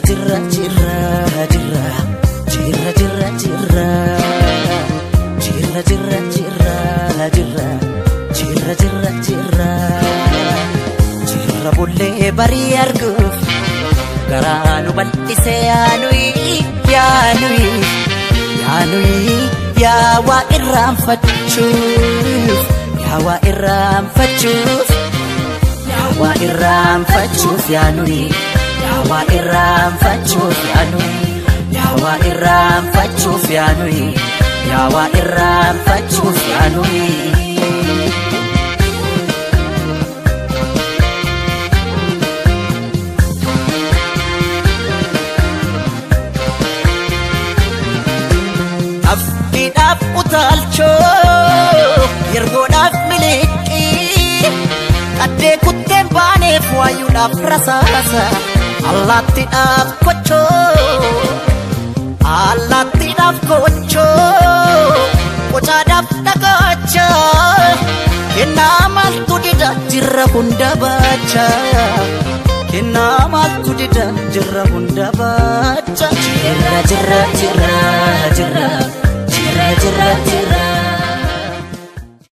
Jirra jirra jirra jirra jirra jirra jirra jirra jirra jirra jirra jirra jirra jirra jirra bullee barii arguuf garaa nu bal'ise yaanuyi yaanuyi yaanuyi yaa waa irraanfachuuf yaa waa irraanfachuuf yaa waa irraanfachuuf yaanuyi yaa waa irraanfachuuf yaanuyi yaa waa irraanfachuuf yaanuyi yaa waa irraanfachuuf yaanuyi. Afkiidhaaf utaalchoo yergoodhaaf miliqii qaddee kutteen baaneef waayuudhaaf rasaasa allaattiidhaaf kochoo allaattiidhaaf kochoo qocaadhaaf dhagaacha kennaa maaltu dida jirra hunda baacha kennaa maaltu dida jirra hunda baacha jirra jirra jirra jirra jirra jirra jirra.